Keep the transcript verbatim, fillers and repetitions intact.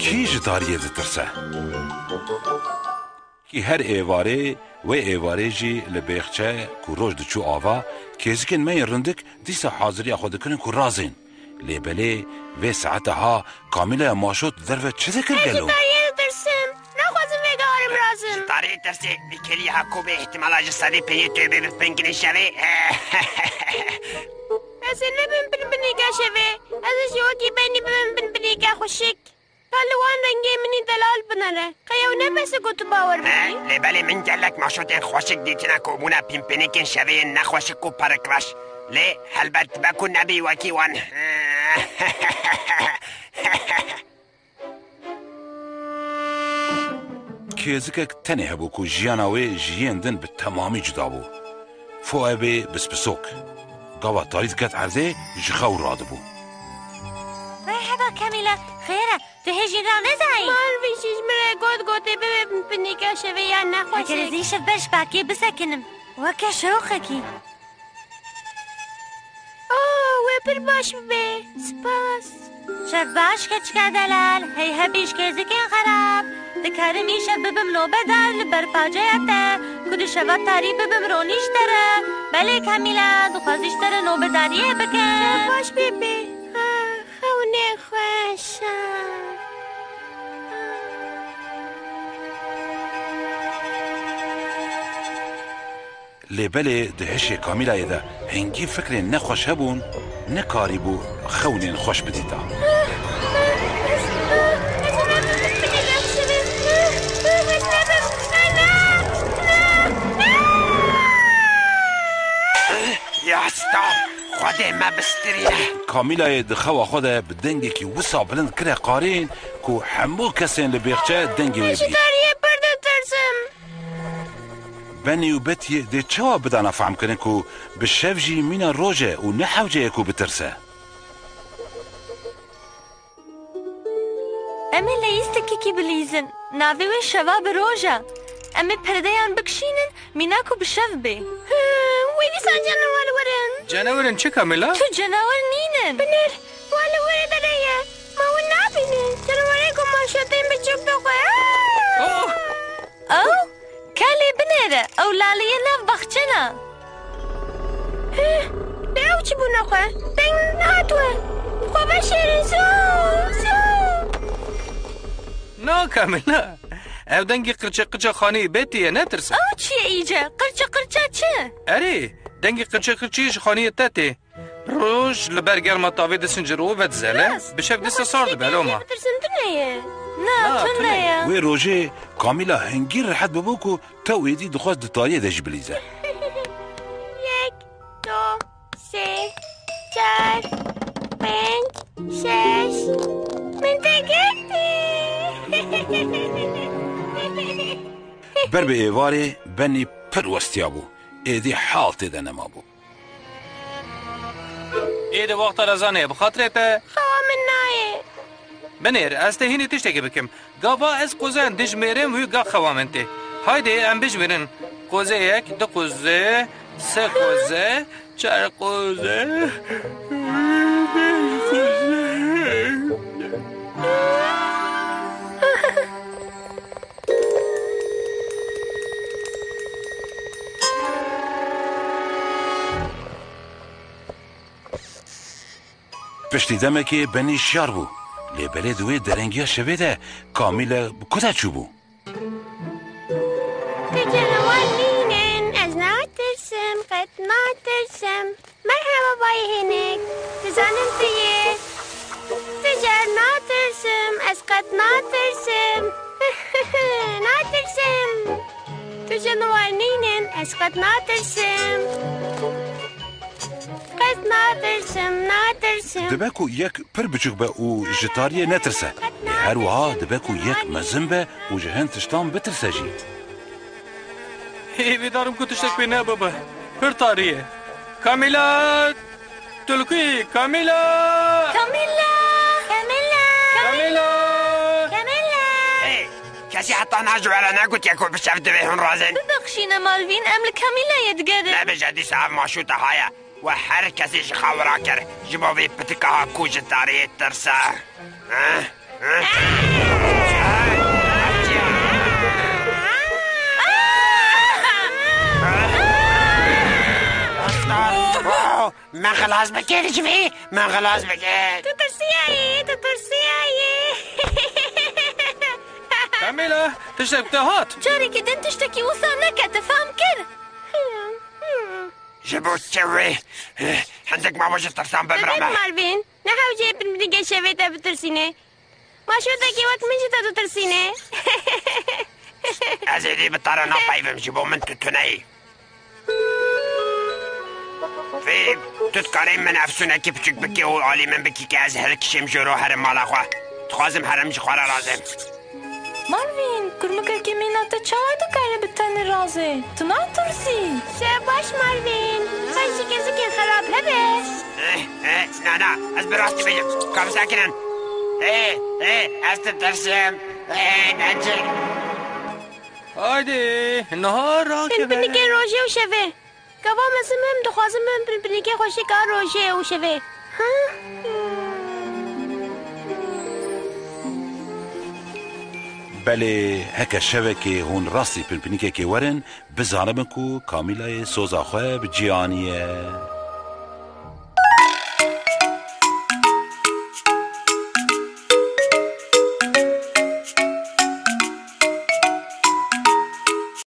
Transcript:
Kî ji tariyê ditirse? Kî her êvarê, wê êvarê jî li bêxçe ku roj diçû ava, kêzikên me yên rindik dîsa haziriya xwe dikirin ku razên. Lê belê vê saeta ha Kamîlaya Maşo di derve çi dikir Ji gelo? tariyê ditirsim. Naxwazim vê garim razim. Ji tariyê tirsê, vî kêlî ha ku bê îhtimala ji sedî pêncî tu bê bi pinkinê şevê. Ez ê nebim pinpinîka şevê. Ez ê jî wekî benî bibim pinpinîka xweşik. Ka li wan rengê min î delal binere. Qey ew ne bes e ku tu bawer bikî? He, lê belê min gelek maşotên xweşik dîtine ku bûne pînpînîkên şevê yên nexweşik û perikreş. Lê helbet be ku nebî wekî wan. Kêzikek tenê hebû ku jiyana wê ji yên din bi temamî cuda bû. Foebê bispisok. Gava tarî diket erdê, ji xew radibû. Merheba Kamîla, xêr e? Tu hê jî ranedayî? Malvîn jî ji min re got, gotê bibe pinpinîka şevê ya nexweşik. Heger ez îşev ber ji bakê bisekinim. Weke şewqekî. Oh, wê pir baş bibe. Spas. Şev baş keçika delal, hey hebî ji kêzikên xerab. Dikarim îşev bibim nobedar li ber paceya te. Ku di şeva tarî bibim ronî ji te re. Belê Kamîla, dixwazî ji te re nobedariyê bikim. Şev baş bibe. Ha, xewnê xweş. Lê belê di hişê Kamîlayê de hingî fikrên nexweş hebûn, nikarîbû xewnên xweş bidîta. Ya star, Xwedê me bistirîne. Kamîlayê di xewa xwe de bi dengekî wisa bilind kire qarîn ku hemû kesên li bêxçe dengê wê bihîst. Ji tariyê pir ditirsim. Benî û Betiyê dê çawa bidana fehmkirin ku bi şev jî mîna roj e û ne hewce ye ku bitirse? Em ê leyîstikekî bilîzin. Navê wê şeva bi roj e. Em ê perdeyan bikişînin, mîna ku bi şev bê. Hi, wê dîsa canawer werin. Canawerin çi Kamîla? Tu canawer nînin. Binêr, wa li wê derê ye. Ma hûn nabînin? Canawerê ku maşotên biçûk dixwe. Oh! Ew? Ka lê binêre, ew lalî ye nav baxçena. Heh, bi ew çi bûne xwe? Deng nehat we. Xwe veşêrin, zû, zû. Na Kamîla, ew dengê qirçe qirça xanî Betî ye, netirse. Ew çi ye îce? Qirçe qirça çi? Erê, dengê qirçe qirçî ji xaniyê te tê. Roj li ber germa tavê disincir û vedizele. Rast. Bi şev dîsa sar dibe, loma. Bitirsin tune ye. Na, Na, tune tune ye. Wê rojê Kamîla hingî rehet bibû ku tew êdî dixwest di tariyê de jî bilîze. Yek, du, sê, çar, pênc, şeş. Min te girtî. Ber bi êvarê Benî pir westiya bû. Êdî hal tê de nemabû. Ê di wexta rezanê, bi xatirê te. Xewa min nayê. Binêr, ez te hînî tiştekî bikim. Gava ez qozeyan dijmêrim, wî gav xewa min tê. Haydê, em bijmêrin. Qoze yek, du qoze, sê qoze, çar qoze, pênc qoze. Piştî demekê Benî şiyar bû. Lê belê di wê derengiya şevê de Kamîle bi ku de çûbû? Tu canawer nînin, ez natirsim, qet natirsim. Merheba bayê Hênik. Dizanim tu yê. Tu car natirsim, ez qet natirsim. Natirsim. Tu canawer nînin, ez qet natirsim. Qet natirsim, natirsim. Dibe ku yek pir biçûk be û ji tariyê netirse. Lê her wiha dibe ku yek mezin be û ji hin tiştan bitirse jî. Hêvîdar im ku tiştek pê nebibe. Pir tarî ye. Kamîla! Tu li ku yî? Kamîla! Kamîla! Kamîla! Kamîla! Kamîla! Hey, kesî heta niha ji we re negotiye ku bi şev divê hûn razin? Bibexşîne Malvîn, em li Kamîlayê digerin. Nebêje dîsa ev maşûta ha ye. We her kesî ji xew rakir, ji bo vê pitika ha ku ji tariyê tirse. Heh, heh. Xilas bike ji vê, min xilas bike. Tu tirsiyayî, tu tirsiyayî. Kamîla, tiştek bi te hat? Carekî din tiştekî wisa neke, te fehm kir? Ji bo çi wê? Hindik mabo ji tirsan bimrame. Marvin, ne hewce ye pirmîrîkê şevê te bitirsîne. Ma şotekî wek min ji te ditirsîne. Ez êdî bi te re napeyivim, ji bo min tu tune yî. Vê, tu dikarî min efsûnekî piçûk bikî û alî min bikî ke ez hilkişêm joro herim mala xwe. Dixwazim herim ji xwe re razim. Marvin, kurmikekî mîna te çawa dikare bi tenê razê? Tu natirsî? Şebaş Marvin, qey ji kezikên xerab hebe? Eh, eh, na, na, ez bi rastî bêjim. Ka bisekinin. Eh, eh, ez ditirsim. Eh, necik. Haydi, niha rakeve. Pinpinikê rojê û şevê. Gava mezin bim, dixwazim bim pinpinikê xweşik a rojê û şevê. Ha? Belê heke şevekê hûn rastî pinpinikekê werin, bizanibin ku Kamîlayê soza xwe bi cî aniye.